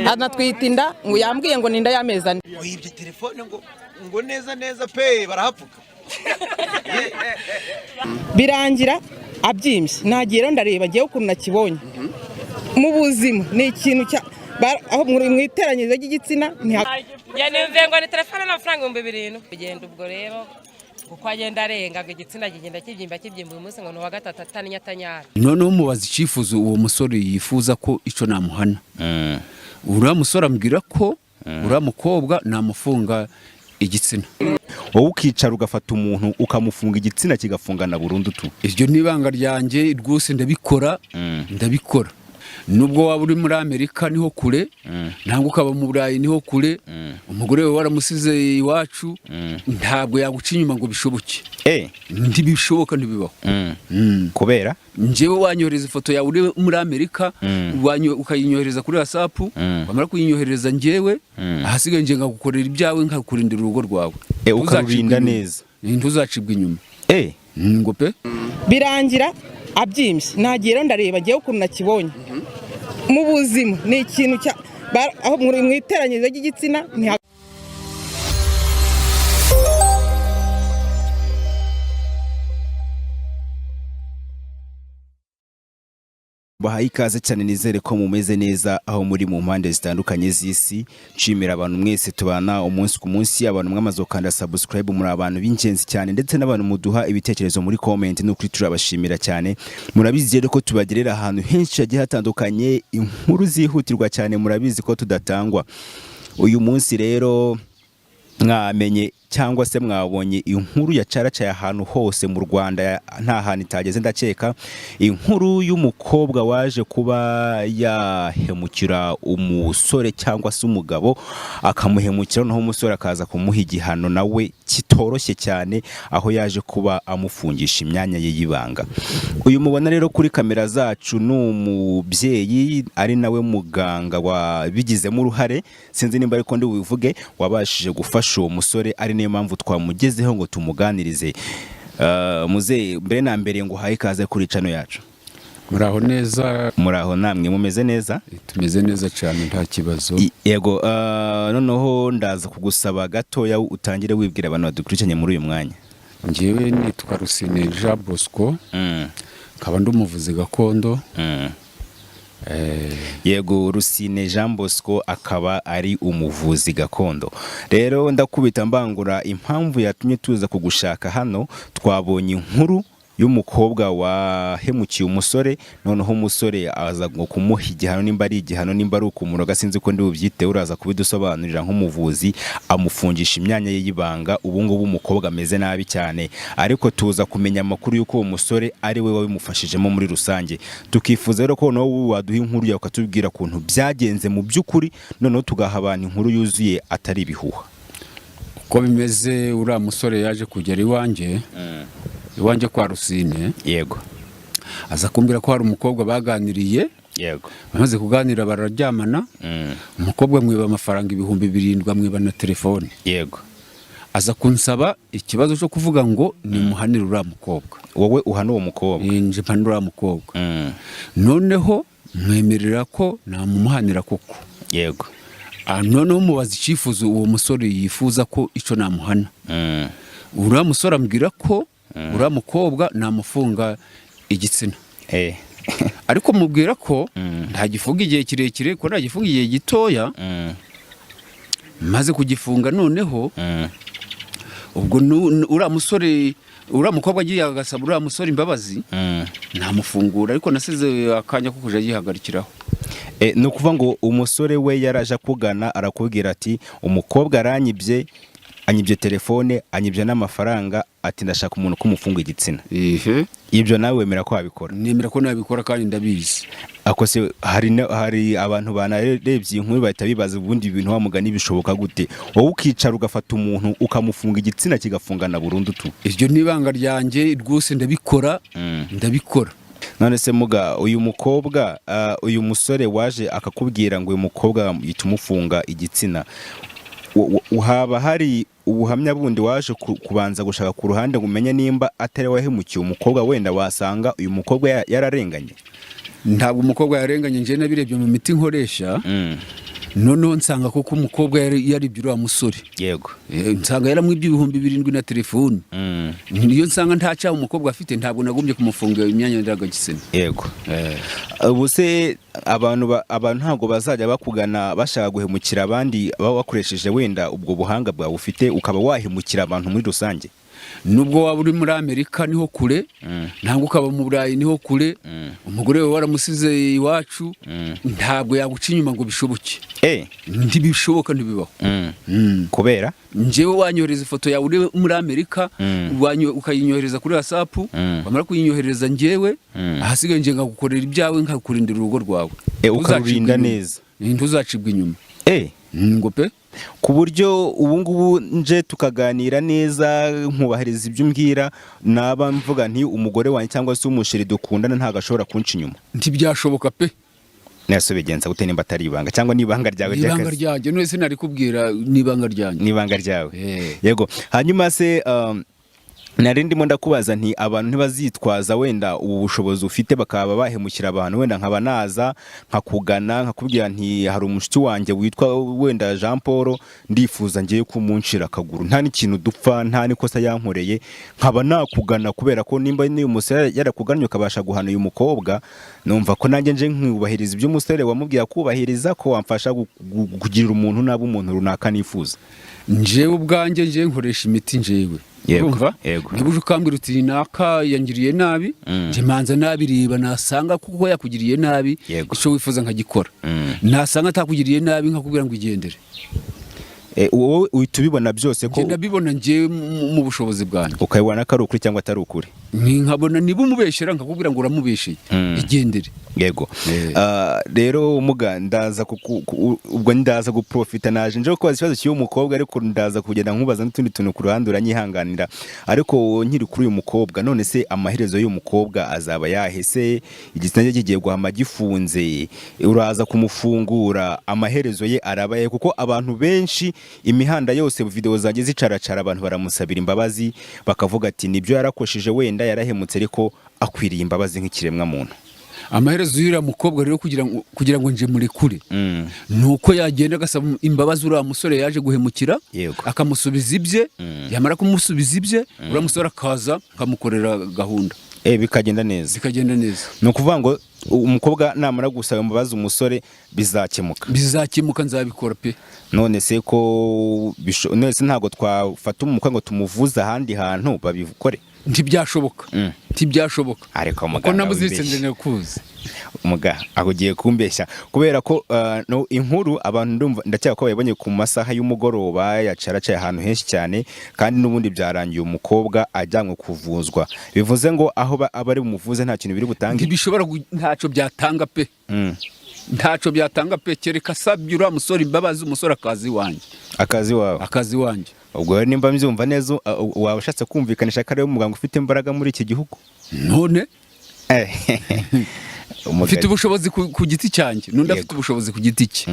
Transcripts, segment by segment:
Anatwita inda, ngo yambwiye ngo ni inda y'amezi 4. Wibye telefone ngo neza neza pe, barahapfuka. Birangira abyimbye. Nagiye rero ndareba ngewe ukuntu nakibonye mu buzima, ni ikintu cya aho mu iteranyirizo ry'igitsina. Yanumve ngo ni telefone n'amafaranga 7000. Kugenda ubwo rero uko agenda arenga, ngo igitsina kigenda kibyimba kibyimba, uyu munsi ngo ni uwa gatatu ataninya atanyara. Noneho mubaza icyifuzo uwo musore yifuza ko icyo namuhana. Uriya musore ambwira ko uriya mukobwa namufunga igitsina. Wowe ukicara ugafata umuntu ukamufunga igitsina kigafungana burundu tu? Iryo ni ibanga ryanjye rwose, ndabikora, ndabikora. Nubwo waba uri muri Amerika niho kure, ntabwo ukaba mu Burayi niho kure, umugore we waramusize iwacu, ntabwo yaguca inyuma ngo bishoboke. Ntibishoboka, ntibibaho. Kubera? Njyewe wanyohereza ifoto yawe uri muri Amerika, ukayinyohereza kuri WhatsApp, wamara kuyinyohereza, njyewe ahasigaye nje nkagukorera ibyawe, nkakurindira urugo rwawe. Ukarurinda neza. Ntuzacibwa inyuma. Ngo pe. Birangira abyimbye. Nagiye rero ndareba ngewe ukuntu nakibonye mu buzima, ni ikintu cya aho mu iteranyirizo ry'igitsina. Bahaye ikaze cyane, nizere ko mumeze neza aho muri mu mpande zitandukanye z'isi. Nshimira abantu mwese tubana umunsi ku munsi, abantu mwamaze gukanda subscribe, muri abantu b'ingenzi cyane, ndetse n'abantu muduha ibitekerezo muri comment, ni ukuri turabashimira cyane. Murabizi rero ko tubagerera ahantu henshi hagiye hatandukanye inkuru zihutirwa cyane, murabizi ko tudatangwa. Uyu munsi rero mwamenye cyangwa se mwabonye inkuru yacaracaye ahantu hose mu Rwanda, nta hantu itageze ndakeka, inkuru y'umukobwa waje kuba yahemukira umusore cyangwa se umugabo akamuhemukira, noneho umusore akaza kumuha igihano nawe kitoroshye cyane, aho yaje kuba amufungisha imyanya ye y'ibanga. Uyu mubona rero kuri kamera zacu ni umubyeyi, ari nawe muganga wabigizemo uruhare, sinzi nimba ariko ndi bubivuge, wabashije gufasha uwo musore, ari niyo mpamvu twamugezeho ngo tumuganirize. Muzehe, mbere na mbere ngo uhaye ikaze kuri channel yacu. Muraho neza. Muraho, namwe mumeze neza? Tumeze neza cyane, nta kibazo. Yego, noneho ndaza kugusaba gatoya utangire wibwira abantu badukurikiranye muri uyu mwanya. Njyewe nitwa Rusine Jean Bosco, nkaba ndi umuvuzi gakondo. Yego, Rusine Jean Bosco akaba ari umuvuzi gakondo. Rero ndakubita mbangura, impamvu yatumye tuza kugushaka hano, twabonye inkuru y'umukobwa wahemukiye umusore, noneho umusore aza ngo kumuha igihano, nimba ari igihano, nimba ari ukumuroga, sinzi ko ndi bubyite, uraza kubidusobanurira nk'umuvuzi, amufungisha imyanya ye y'ibanga. Ubu ngubu umukobwa ameze nabi cyane, ariko tuza kumenya amakuru y'uko uwo musore ari we wabimufashijemo muri rusange. Tukifuza rero ko noneho wowe waduha inkuru yawe, ukatubwira ukuntu byagenze mu by'ukuri, noneho tugaha abantu inkuru yuzuye atari ibihuha. Uko bimeze, uriya musore yaje kugera iwanjye, iwanjye kwa Rusine, aza kumbwira ko hari umukobwa baganiriye. Bamaze kuganira bararyamana, umukobwa amwiba amafaranga 7000, amwiba na telefone. Aza kunsaba ikibazo cyo kuvuga ngo nimuhanire uriya mukobwa. Wowe uhana uwo mukobwa? Nje mpanira uriya mukobwa. Noneho mwemerera ko namumuhanira koko. Noneho mubaza icyifuzo uwo musore yifuza ko icyo namuhana. Uriya musore ambwira ko uriya mukobwa namufunga igitsina. Ariko mubwira ko ntagifunga igihe kirekire, ko ntagifunga igihe gitoya. Maze kugifunga, noneho ubwo uriya musore, uriya mukobwa agiye agasaba uriya musore imbabazi, namufungura, ariko nasize akanya ko kujya yihagarikiraho. Ni ukuvuga ngo umusore we yaraje akugana arakubwira ati umukobwa aranyibye, anyibye telefone, anyibye n'amafaranga, ati ndashaka umuntu kumufunga igitsina. Ibyo nawe wemera ko wabikora? Nemera ko nabikora kandi ndabizi. Ako se hari abantu banarebye iyi nkuru bahita bibaza ubundi ibintu wa mugani bishoboka gute, wowe ukicara ugafata umuntu ukamufunga igitsina kigafungana burundu tu? Iryo ni ibanga ryanjye rwose, ndabikora, ndabikora. None se muga, uyu mukobwa, uyu musore waje akakubwira ngo uyu mukobwa yita umufunga igitsina, haba hari ubuhamya bundi waje kubanza gushaka ku ruhande ngo umenye nimba atari wahemukiye umukobwa, wenda wasanga uyu mukobwa yararenganye? Ntabwo umukobwa yarenganye. Njye nabirebye mu miti nkoresha. Noneho nsanga koko umukobwa yaribye uriya musore. Nsanga yaramwibye 7000 na telefone. Niyo nsanga nta cyaha umukobwa afite, ntabwo nagombye kumufunga imyanya ndangagitsina. Yego, ubu se abantu ntabwo bazajya bakugana bashaka guhemukira abandi, baba bakoresheje wenda ubwo buhanga bwawe ufite, ukaba wahemukira abantu muri rusange? Nubwo waba uri muri Amerika niho kure, ntabwo ukaba mu Burayi niho kure, umugore we waramusize iwacu, ntabwo yaguca inyuma ngo bishoboke. Ntibishoboka, ntibibaho. Kubera? Njyewe wanyohereza ifoto yawe uri muri Amerika, ukayinyohereza kuri WhatsApp, wamara kuyinyohereza, njyewe ahasigaye nje nkagukorera ibyawe, nkakurindira urugo rwawe. Ukarurinda Ntuzacibwa inyuma. neza. Ntuzacibwa inyuma. Ngo pe. Ku buryo ubu ngubu nje tukaganira neza, nkubahiriza ibyo umbwira, naba mvuga nti umugore wanjye cyangwa se umusheri dukundana ntabwo ashobora kunca inyuma? Ntibyashoboka pe. Nese bigenza gute nimba atari ibanga, cyangwa ni ibanga ryawe Ni ibanga ry'akazi? ryanjye. None se nari kubwira? Ni ibanga ryanjye. Ni ibanga ryawe. Yego, hanyuma se nari ndimo ndakubaza nti abantu ntibazitwaza wenda ubu bushobozi ufite bakaba bahemukira abantu? Wenda nkaba naza nkakugana nkakubwira nti hari umushuti wanjye witwa wenda Jean Paul, ndifuza ngiye kumuncira akaguru, nta n'ikintu dupfa, nta n'ikosa yankoreye, nkaba nakugana kubera ko nimba n'uyu musore yarakugannye ukabasha guhana uyu mukobwa, numva ko nanjye nje nkubahiriza ibyo umusore wamubwiye akubahiriza, ko wamfasha kugirira umuntu nabi umuntu runaka nifuza. Njyewe ubwanjye nje nkoresha imiti njyewe. Urumva? Yego. Niba uje ukambwira uti naka yangiriye nabi, nje manza nabireba, nasanga kuko yakugiriye nabi, icyo wifuza nkagikora. Nasanga atakugiriye nabi, nkakubwira ngo igendere. Wowe uhita ubibona byose ko Njye ndabibona njyewe mu bushobozi bwanjye. Ukabibona ko ari ukuri cyangwa atari ukuri. Ni nkabona niba umubeshyera, nkakubwira ngo uramubesheye, igendere. Yego. Rero muga ndaza ubwo ndaza guprofita, naje nje kubaza ikibazo cy'uyu mukobwa, ariko ndaza kugenda nkubaza n'utundi tuntu ku ruhande, uranyihanganira. Ariko nkiri kuri uyu mukobwa, none se amaherezo y'uyu mukobwa azaba yahese? Igitsina cye kigiye guhama gifunze, uraza kumufungura, amaherezo ye arabaye? Kuko abantu benshi imihanda yose video zanjye zicaracara, abantu baramusabira imbabazi, bakavuga ati nibyo yarakosheje, wenda yarahemutse, ariko akwiriye imbabazi nk'ikiremwa muntu. Amaherezo y'uriya mukobwa rero, kugira ngo nje murekure, ni uko yagenda agasaba imbabazi uriya musore yaje guhemukira, akamusubiza ibye. Yamara kumusubiza ibye, uriya musore akaza akamukorera gahunda. Bikagenda neza. Zikagenda neza. Ni ukuvuga ngo umukobwa namara gusaba imbabazi umusore, bizakemuka? Bizakemuka, nzabikora pe. None se ko none se ntabwo twafata umukobwa ngo tumuvuze ahandi hantu babikore? Ntibyashoboka. Ntibyashoboka. Ariko Kuko muganga namuziritse. wibeshye. Ndakuzi. Muga aho ugiye kumbeshya, kubera ko no, inkuru abantu ndumva ndacyeka ko bayibonye ku masaha y'umugoroba, yacaracaye ahantu henshi cyane, kandi n'ubundi byarangiye umukobwa ajyanwe kuvuzwa, bivuze ngo aho aba ari bumuvuze nta kintu biri butange. Ntibishobora ntacyo byatanga pe. Ntacyo byatanga pe, kereka asabye uriya musore imbabazi, umusore akaza iwanjye. Akazi wawe? Akaza iwanjye. Ubwo rero nimba mbyumva neza, waba ushatse kumvikanisha ko ariwe muganga ufite imbaraga muri iki gihugu? None mfite ubushobozi ku giti cyanjye, n'undi afite ubushobozi ku giti cye.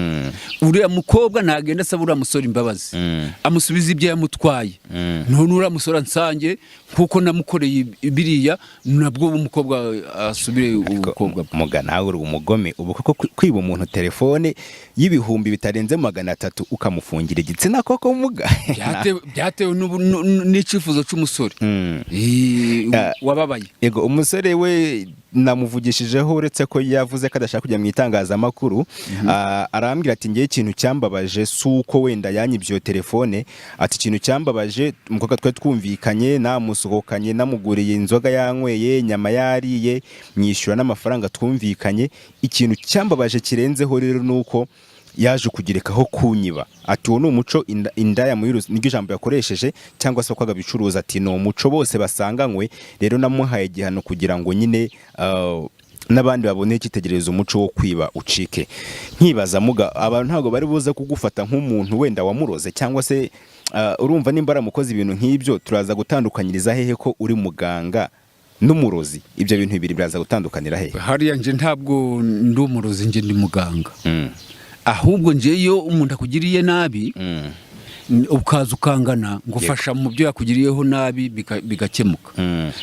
Uriya mukobwa ntagenda asaba uriya musore imbabazi, amusubiza ibyo yamutwaye, none uriya musore ansange nkuko namukoreye biriya, nabwo umukobwa asubire ubukobwa bwe. Muga nawe uri umugome. Ubu koko kwiba umuntu telefone y'ibihumbi bitarenze 300 ukamufungira igitsina koko muga? Byatewe n'icyifuzo cy'umusore wababaye. Yego, umusore we namuvugishijeho, uretse ko yavuze ko adashaka kujya mu itangazamakuru. Arambwira ati ngewe ikintu cyambabaje si uko wenda yanyibye iyo telefone, ati ikintu cyambabaje, umukobwa twari twumvikanye, namusohokanye, namuguriye inzoga yanyweye, inyama yariye, mwishyura n'amafaranga twumvikanye, ikintu cyambabaje kirenzeho rero ni uko yaje kugerekaho kunyiba. Ati uwo ni umuco indaya muri niryo jambo yakoresheje, cyangwa se abakobwa bicuruza, ati ni umuco bose basanganywe. Rero namuhaye igihano kugira ngo nyine n'abandi babone icyitegererezo, umuco wo kwiba ucike. Nkibaza muga, abantu ntabwo bari buze kugufata nk'umuntu wenda wamuroze, cyangwa se urumva nimba aramukoze ibintu nk'ibyo, turaza gutandukanyiriza hehe ko uri muganga n'umurozi? Ibyo bintu bibiri biraza gutandukanira hehe? Hariya nje ntabwo ndi umurozi, nje ndi muganga. Ahubwo nje iyo umuntu akugiriye nabi, Ukaza ukangana ngo ufasha mu byo yakugiriyeho nabi, bigakemuka.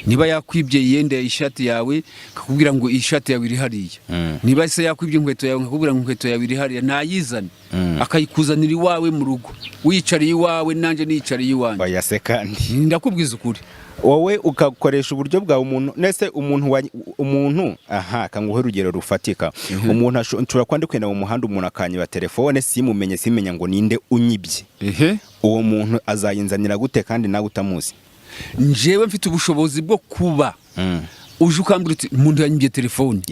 Niba yakwibye yenda ishati yawe, kakubwira ngo ishati yawe iri hariya. Niba se yakwibye inkweto yawe, nkakubwira ngo inkweto yawe iri hariya, nayizane, akayikuzanira iwawe mu rugo, wiyicariye iwawe, nanjye niyicariye iwanjye. Oya se kandi. Ndakubwiza ukuri. Wowe ugakoresha uburyo bwawe umuntu nese umuntu wa umuntu, aha kanguhe urugero rufatika. Umuntu nshobora kuba ndi kugenda mu muhanda, umuntu akanyiba telefone, simumenye, simenya ngo ninde unyibye. Uwo muntu azayinzanira gute kandi nawe utamuzi? Njyewe mfite ubushobozi bwo kuba uje ukambwira uti umuntu yanyibye telefone,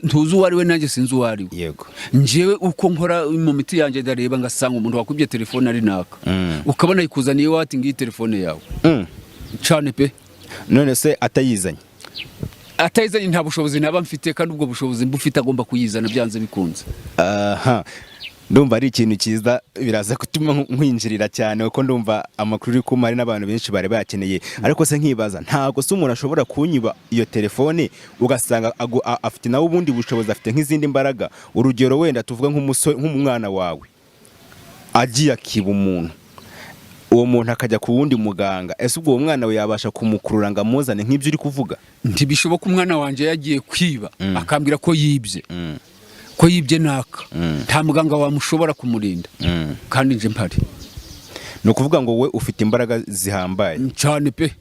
ntuzi uwo ari we, nanjye sinzi uwo ari we. Njyewe uko nkora mu miti yanjye, ndareba ngasanga umuntu wakwibye telefone ari naka. Ukabona yikuzaniye iwawe, ngiyi telefone yawe. Cyane pe. None se atayizanye? Atayizanye nta bushobozi naba mfite, kandi ubwo bushobozi mbufite agomba kuyizana byanze bikunze. Aha ndumva ari ikintu cyiza, biraza gutuma nkwinjirira cyane, kuko ndumva amakuru uri kumpa hari n'abantu benshi bari bayakeneye. Ariko se nkibaza, ntabwo se umuntu ashobora kunyiba iyo telefone, ugasanga afite nawe ubundi bushobozi, afite nk'izindi mbaraga? Urugero wenda tuvuge nk'umusore, nk'umwana wawe agiye akiba umuntu, uwo muntu akajya ku wundi muganga, ese ubwo uwo mwana we yabasha kumukurura ngo amuzane nk'ibyo uri kuvuga? Ntibishoboka. Umwana wanjye yagiye kwiba akambwira ko yibye naka, nta muganga wamushobora kumurinda kandi nje mpari. Ni ukuvuga ngo we ufite imbaraga zihambaye? Cyane pe.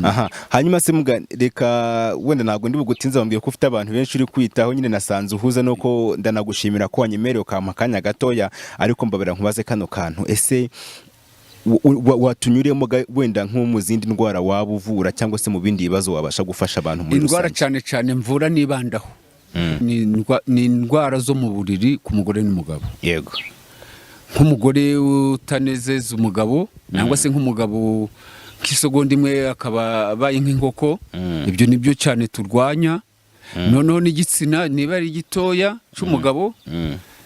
Aha hanyuma se muga, reka wenda ntabwo ndi bugutinze, bambwiye ko ufite abantu benshi uri kwitaho nyine, nasanze uhuza nuko ndanagushimira ko wanyemereye ukampa akanya gatoya. Ariko mbabera nkubaze kano kantu: ese watunyuremo wenda nko mu zindi ndwara waba uvura, cyangwa se mu bindi bibazo wabasha gufasha abantu muri Indwara rusange? cyane cyane mvura nibandaho ni indwara zo mu buriri ku mugore n'umugabo. Nk'umugore utanezeza umugabo, nangwa se nk'umugabo nk'isegonda imwe akaba abaye nk'inkoko, ibyo ni byo cyane turwanya. Noneho n'igitsina niba ari gitoya cy'umugabo,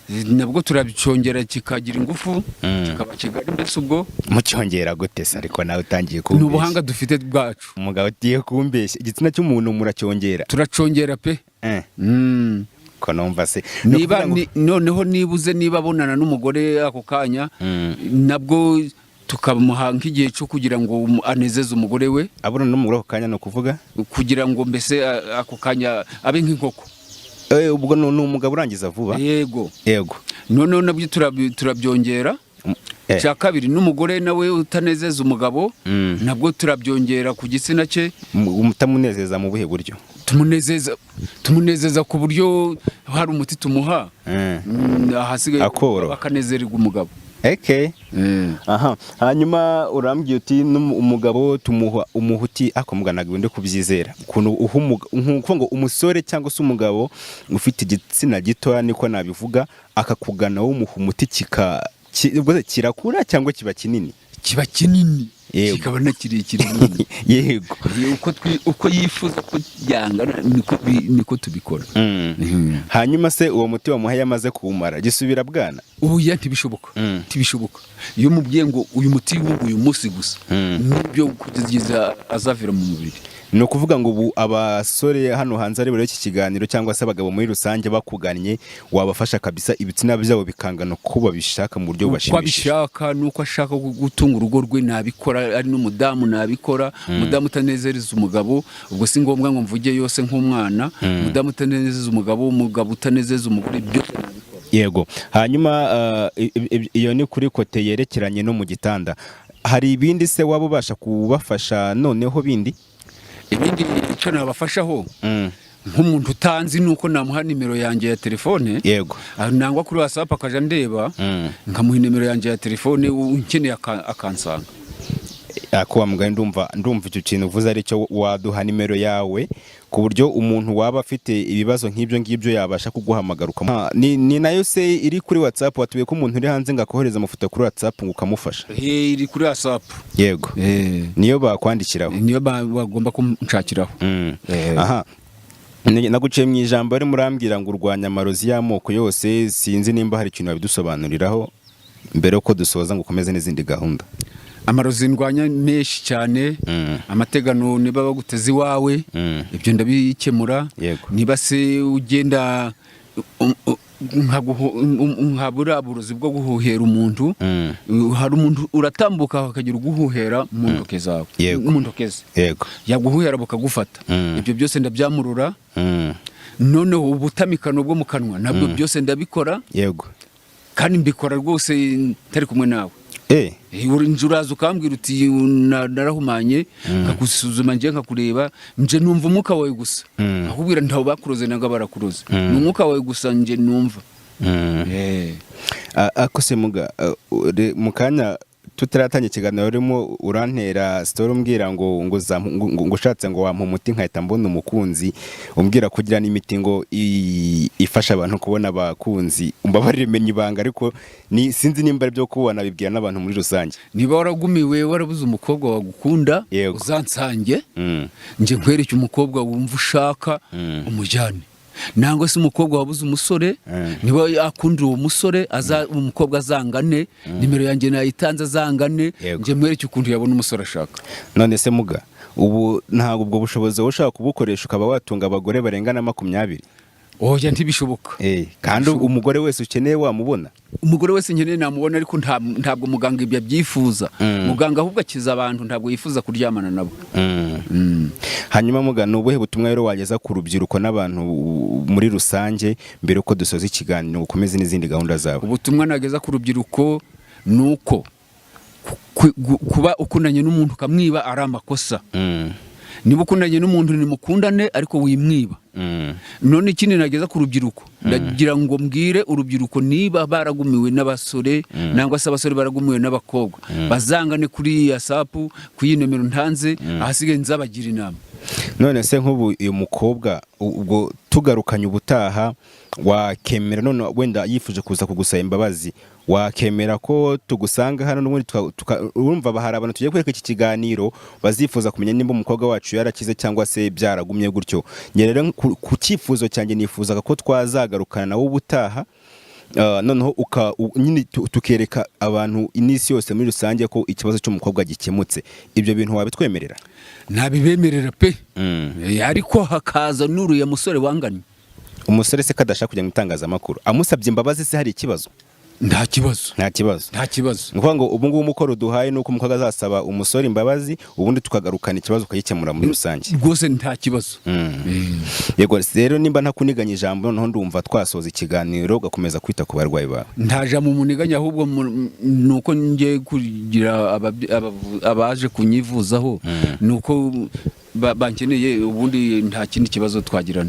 nabwo turabicyongera kikagira ingufu, kikaba kigari mbese ubwo. Mucyongera gute se? Ariko nawe utangiye Ni kumbeshya. ubuhanga dufite bwacu. Umugabo ugiye kumbeshya, igitsina cy'umuntu muracyongera? Turacongera pe. Ko numva se ni Niba ukuvuga ngo- noneho niba uze, niba abonana n'umugore ako kanya, nabwo tukamuha nk'igihe cyo kugira ngo anezeze umugore we. Abonana n'umugore ako kanya ni ukuvuga? Kugira ngo mbese ako kanya abe nk'inkoko. Ubwo ni umugabo urangiza vuba? Yego. Noneho nabyo turabyongera. Icya kabiri, n'umugore nawe utanezeza umugabo, nabwo turabyongera ku gitsina cye. Utamunezeza mu buhe buryo? Tumunezeza ku buryo hari umuti tumuha, ahasigaye Akoroha. akanezererwa umugabo. Okay. Aha hanyuma urambwiye uti umugabo tumuha umuhuti, ako muganaga ndi kubyizera ukuntu uha nkuko ngo umusore cyangwa se umugabo ufite igitsina gitoya, niko nabivuga, akakugana wowe umuha umuti ubwo se kirakura cyangwa kiba kinini? Kiba kinini. Kikaba na kirekire nyine. Uko yifuza ko yangana niko tubikora. Hanyuma se uwo muti wamuhaye amaze kuwumara gisubira bwana? Oya, ntibishoboka. Ntibishoboka. Iyo mubwiye ngo uyu muti uyu munsi gusa, nibyo kugeza azavira mu mubiri. Ni ukuvuga ngo ubu abasore hano hanze ari iki kiganiro, cyangwa se abagabo muri rusange bakugannye, wabafasha kabisa ibitsina byabo bikangana uko babishaka mu buryo Uko bubashimishije? abishaka nuko ashaka gutunga urugo rwe nabikora, ari n'umudamu nabikora. Umudamu utanezereza umugabo, ubwo si ngombwa ngo mvuge yose nk'umwana, umudamu utanezeza umugabo, umugabo utanezeza umugore, byose nabikora. Yego. Hanyuma iyo ni kuri côté yerekeranye no mu gitanda. Hari ibindi se waba ubasha kubafasha noneho bindi? Ibindi icyo nabafashaho, nk'umuntu utanzi, ni uko namuha nimero yanjye ya telefone. Nangwa kuri WhatsApp akaja ndeba, nkamuha nimero yanjye ya telefone, unkeneye akansanga. Ako wa mugani, ndumva icyo kintu uvuze ari cyo. Waduha nimero yawe ku buryo umuntu waba afite ibibazo nk'ibyo ngibyo yabasha kuguhamagara ni nayo se iri kuri WhatsApp? Watuye ko umuntu uri hanze ngo akohereze amafoto kuri WhatsApp ngo ukamufasha? Iri kuri WhatsApp. Niyo bakwandikiraho? Niyo bagomba kunshakiraho. Aha naguciye mu ijambo, arimo urambwira ngo urwanya amarozi y'amoko yose. Sinzi nimba hari ikintu wabidusobanuriraho mbere yuko dusoza ngo ukomeze n'izindi gahunda. Amarozi ndwanya menshi cyane. Amategano, niba baguteze iwawe, ibyo ndabikemura. Niba se ugenda Nka buriya burozi bwo guhuhera umuntu. Hari umuntu uratambuka hakagira uguhuhera mu ntoke zawe, mu ntoke ze, yaguhuhera bukagufata. Ibyo byose ndabyamurura. Noneho ubutamikano bwo mu kanwa nabwo byose ndabikora. Kandi mbikora rwose ntari kumwe nawe. Nje uraza ukambwira uti narahumanye, nkagusuzuma, nje nkakureba, nje numva umwuka wawe gusa, akubwira ntawe bakuroze nanga barakuroze, ni umwuka wawe gusa nje numva. Ako se muga, mu kanya tutaratangira ikiganiro urimo urantera story, umbwira ngo ushatse ngo wampa umuti nkahita mbona umukunzi, umbwira kugira n'imiti ngo ifasha abantu kubona abakunzi. Umbabarire menya ibanga, ariko ni sinzi nimba ari byo kubona bibwira n'abantu muri rusange. Niba waragumiwe, warabuze umukobwa wagukunda, uzansange, nje nkwereke umukobwa wumva ushaka, umujyane. Nangwa se umukobwa wabuze umusore, niba akundira uwo musore, aza umukobwa azangane, nimero yanjye nayitanze, azangane, nje mwereke ukuntu yabona umusore ashaka. None se muga, ubu ntabwo ubwo bushobozi wowe ushaka kubukoresha ukaba watunga abagore barenga na 20? Oya, ntibishoboka. Kandi umugore wese ukeneye wamubona? Umugore wese nkeneye namubona, ariko ntabwo muganga ibyo abyifuza. Muganga ahubwo akiza abantu, ntabwo yifuza kuryamana nabo. Hanyuma muga, ni ubuhe butumwa rero wageza ku rubyiruko n'abantu muri rusange mbere yuko dusoza ikiganiro, ukomeze n'izindi gahunda zawe? Ubutumwa nageza ku rubyiruko ni uko kuba ukundanye n'umuntu ukamwiba ari amakosa. Niba ukundanye n'umuntu, nimukundane, ariko wimwiba. None ikindi nageza ku rubyiruko, ndagira ngo mbwire urubyiruko, niba baragumiwe n'abasore nangwa se abasore baragumiwe n'abakobwa, bazangane kuri WhatsApp, ku iyi nomero ntanze, ahasigaye nzabagira inama. None se nk'ubu uyu mukobwa, ubwo tugarukanye ubutaha, wakemera, none wenda yifuje kuza kugusaba imbabazi, wakemera ko tugusanga hano n'ubundi urumva hari abantu tugiye kwereka iki kiganiro bazifuza kumenya nimba umukobwa wacu yarakize cyangwa se byaragumye gutyo. Njye rero ku cyifuzo cyanjye nifuzaga ko twazagarukana nawe ubutaha, noneho nyine tukereka abantu n'isi yose muri rusange ko ikibazo cy'umukobwa gikemutse. Ibyo bintu wabitwemerera? Ntabibemerera pe. Ariko hakaza n'uriya musore wanganye. Umusore se kadashaka kujya mu itangazamakuru, amusabye imbabazi se hari ikibazo? Nta kibazo. Nta kibazo? Nta kibazo. Ni ukuvuga ngo ubu ngubu umukoro duhaye ni uko umukobwa azasaba umusore imbabazi, ubundi tukagarukana ikibazo ukagikemura muri rusange. Rwose nta kibazo. Yego, rero nimba ntakuniganya ijambo, noneho ndumva twasoza ikiganiro ugakomeza kwita ku barwayi bawe. Nta jambo muniganya, ahubwo ni uko ngiye kugira abaje kunyivuzaho, ni uko bankeneye, ubundi nta kindi kibazo twagirana.